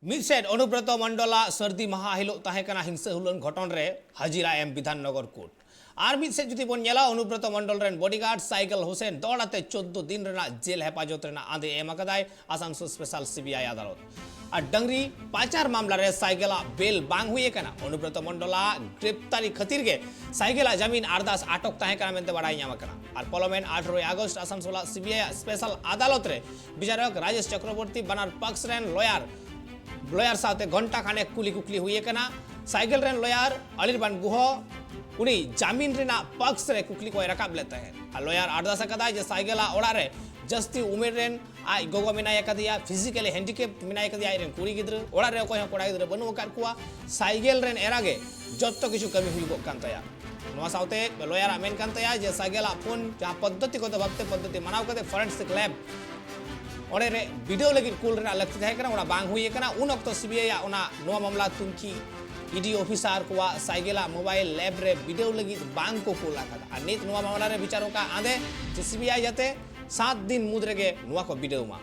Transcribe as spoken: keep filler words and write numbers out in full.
ᱢᱤᱫ ᱥᱮᱫ ᱚᱱᱩᱵᱨᱚᱛᱚ ᱢᱚᱱᱰᱚᱞᱟᱜ ᱥᱟᱹᱨᱫᱤ ᱢᱟᱦᱟ ᱦᱤᱞᱳᱜ ᱛᱟᱦᱮᱸ ᱠᱟᱱᱟ ᱦᱤᱝᱥᱟᱹ ᱦᱩᱞᱟᱹᱱ ᱜᱷᱚᱴᱚᱱ ᱨᱮ ᱦᱟᱹᱡᱤᱨᱟ ᱮᱢ ᱵᱤᱫᱷᱟᱱ ᱱᱚᱜᱚᱨ ᱠᱳᱨᱴ, ᱟᱨ ᱢᱤᱫ ᱥᱮᱫ ᱡᱩᱫᱤ ᱵᱚᱱ ᱧᱮᱞᱟ, ᱚᱱᱩᱵᱨᱚᱛᱚ ᱢᱚᱱᱰᱚᱞ ᱨᱮᱱ ᱵᱚᱰᱤᱜᱟᱨᱰ ᱥᱟᱭᱠᱮᱞ ᱦᱩᱥᱮᱱ ᱫᱚᱲ ᱟᱛᱮ ᱪᱳᱫᱽᱫᱳ ᱫᱤᱱ ᱨᱮᱱᱟᱜ ᱡᱮᱞ ᱦᱮᱯᱟᱡᱚᱛ ᱨᱮᱱᱟᱜ ᱟᱸᱫᱮ ᱮᱢ ᱟᱠᱟᱫᱟᱭ ᱟᱥᱟᱱᱥᱳᱞ ᱥᱯᱮᱥᱟᱞ ᱥᱤᱵᱤᱟᱭ ᱟᱫᱟᱞᱚᱛ᱾ ᱟᱨ ᱰᱟᱝᱨᱤ ᱯᱟᱪᱟᱨ ᱢᱟᱢᱞᱟ ᱨᱮ ᱥᱟᱭᱠᱮᱞᱟᱜ ᱵᱮᱞ ᱵᱟᱝ ᱦᱩᱭ ᱟᱠᱟᱱᱟ᱾ ᱚᱱᱩᱵᱨᱚᱛᱚ ᱢᱚᱱᱰᱚᱞᱟᱜ ᱜᱨᱮᱯᱛᱟᱨᱤ ᱠᱷᱟᱹᱛᱤᱨ ᱜᱮ ᱥᱟᱭᱠᱮᱞᱟᱜ ᱡᱟᱢᱤᱱ ᱟᱨᱫᱟᱥ ᱟᱴᱚᱠ ᱛᱟᱦᱮᱸ ᱠᱟᱱᱟ ᱢᱮᱱᱛᱮ ᱵᱟᱲᱟᱭ ᱧᱟᱢ ᱟᱠᱟᱱᱟ᱾ ᱟᱨ ᱯᱚᱞᱚᱢᱮᱱ ᱟᱴᱷᱨᱚᱭ ᱟᱜᱚᱥᱴ ᱟᱥᱟᱱᱥᱳᱞᱟᱜ ᱥᱤᱵᱤᱟᱭ ᱟᱜ ᱥᱯᱮᱥᱟᱞ ᱟᱫᱟᱞᱚᱛ ᱨᱮ ᱵᱤᱪᱟᱨᱚᱠ ᱨᱟᱡᱮᱥ ᱪᱚᱠᱨᱚᱵᱚᱨᱛᱤ ᱵᱟᱱᱟᱨ ᱯᱟᱠᱥ ᱨᱮᱱ ᱞᱚᱭᱟᱨ ᱞᱚᱭᱟᱨ ᱥᱟᱶᱛᱮ ᱜᱷᱚᱱᱴᱟ ᱠᱷᱟᱱᱮᱠ ᱠᱩᱞᱤ ᱠᱩᱠᱞᱤ ᱦᱩᱭ ᱟᱠᱟᱱᱟ᱾ ᱥᱟᱭᱠᱮᱞ ᱨᱮᱱ ᱞᱚᱭᱟᱨ ᱚᱱᱤᱨᱵᱟᱱ ᱜᱩᱦᱚ ᱩᱱᱤ ᱡᱟᱢᱤᱱ ᱨᱮᱱᱟᱜ ᱯᱟᱠᱥ ᱨᱮ ᱠᱩᱠᱞᱤ ᱠᱚᱭ ᱨᱟᱠᱟᱵ ᱞᱮᱫ ᱛᱟᱦᱮᱸᱫ᱾ ᱟᱨ ᱞᱚᱭᱟᱨ ᱟᱨᱫᱟᱥ ᱟᱠᱟᱫᱟᱭ ᱡᱮ ᱥᱟᱭᱠᱮᱞᱟᱜ ᱚᱲᱟᱜ ᱨᱮ ᱡᱟᱹᱥᱛᱤ ᱩᱢᱮᱨ ᱨᱮᱱ ᱟᱡ ᱜᱚᱜᱚ ᱢᱮᱱᱟᱭ ᱟᱠᱟᱫᱮᱭᱟ, ᱯᱷᱤᱡᱤᱠᱮᱞᱤ ᱦᱮᱱᱰᱤᱠᱮᱯ ᱢᱮᱱᱟᱭ ᱟᱠᱟᱫᱮᱭᱟ, ᱟᱡ ᱨᱮᱱ ᱠᱩᱲᱤ ᱜᱤᱫᱽᱨᱟᱹ, ᱚᱲᱟᱜ ᱨᱮ ᱚᱠᱚᱭ ᱦᱚᱸ ᱠᱚᱲᱟ ᱜᱤᱫᱽᱨᱟᱹ ᱵᱟᱹᱱᱩᱜ ᱟᱠᱟᱫ ᱠᱚᱣᱟ, ᱥᱟᱭᱠᱮᱞ ᱨᱮᱱ ᱮᱨᱟ ᱜᱮ ᱡᱚᱛᱚ ᱠᱤᱪᱷᱩ ᱠᱟᱹᱢᱤ ᱦᱩᱭᱩᱜᱚᱜ ᱠᱟᱱ ᱛᱟᱭᱟ᱾ ᱱᱚᱣᱟ ᱥᱟᱶᱛᱮ ᱞᱚᱭᱟᱨᱟᱜ ᱢᱮᱱ ᱠᱟᱱ ᱛᱟᱭᱟ ᱡᱮ ᱥᱟᱭᱠᱮᱞᱟᱜ ᱯᱷᱳᱱ ᱡᱟᱦᱟᱸ ᱯᱚᱫᱽᱫᱷᱚᱛᱤᱜᱚᱛᱚ ᱵᱷᱟᱵᱛᱮ ᱯᱚᱫᱽᱫᱷᱚᱛᱤ ᱢᱟᱱᱟᱣ ᱠᱟᱛᱮ ᱯᱷᱚᱨᱮᱱᱥᱤᱠ ᱞᱮᱵ ᱚᱸᱰᱮ ᱨᱮ ᱵᱤᱰᱟᱹᱣ ᱞᱟᱹᱜᱤᱫ ᱠᱩᱞ ᱨᱮᱱᱟᱜ ᱞᱟᱹᱠᱛᱤ ᱛᱟᱦᱮᱸ ᱠᱟᱱᱟ, ᱚᱱᱟ ᱵᱟᱝ ᱦᱩᱭ ᱟᱠᱟᱱᱟ᱾ ᱩᱱ ᱚᱠᱛᱚ ᱥᱤᱵᱤᱟᱭ ᱟᱜ ᱚᱱᱟ ᱱᱚᱣᱟ ᱢᱟᱢᱞᱟ ᱛᱩᱱᱠᱷᱤ ᱤᱰᱤ ᱚᱯᱷᱤᱥᱟᱨ ᱠᱚᱣᱟᱜ ᱥᱟᱭᱠᱮᱞᱟᱜ ᱢᱳᱵᱟᱭᱤᱞ ᱞᱮᱵ ᱨᱮ ᱵᱤᱰᱟᱹᱣ ᱞᱟᱹᱜᱤᱫ ᱵᱟᱝ ᱠᱚ ᱠᱩᱞ ᱟᱠᱟᱫᱟ᱾ ᱟᱨ ᱱᱤᱛ ᱱᱚᱣᱟ ᱢᱟᱢᱞᱟ ᱨᱮ ᱵᱤᱪᱟᱨᱚᱠᱟᱜ ᱟᱸᱫᱮ ᱡᱮ ᱥᱤᱵᱤᱟᱭ ᱡᱟᱛᱮ ᱥᱟᱛ ᱫᱤᱱ ᱢᱩᱫᱽ ᱨᱮᱜᱮ ᱱᱚᱣᱟ ᱠᱚ ᱵᱤᱰᱟᱹᱣ ᱢᱟ᱾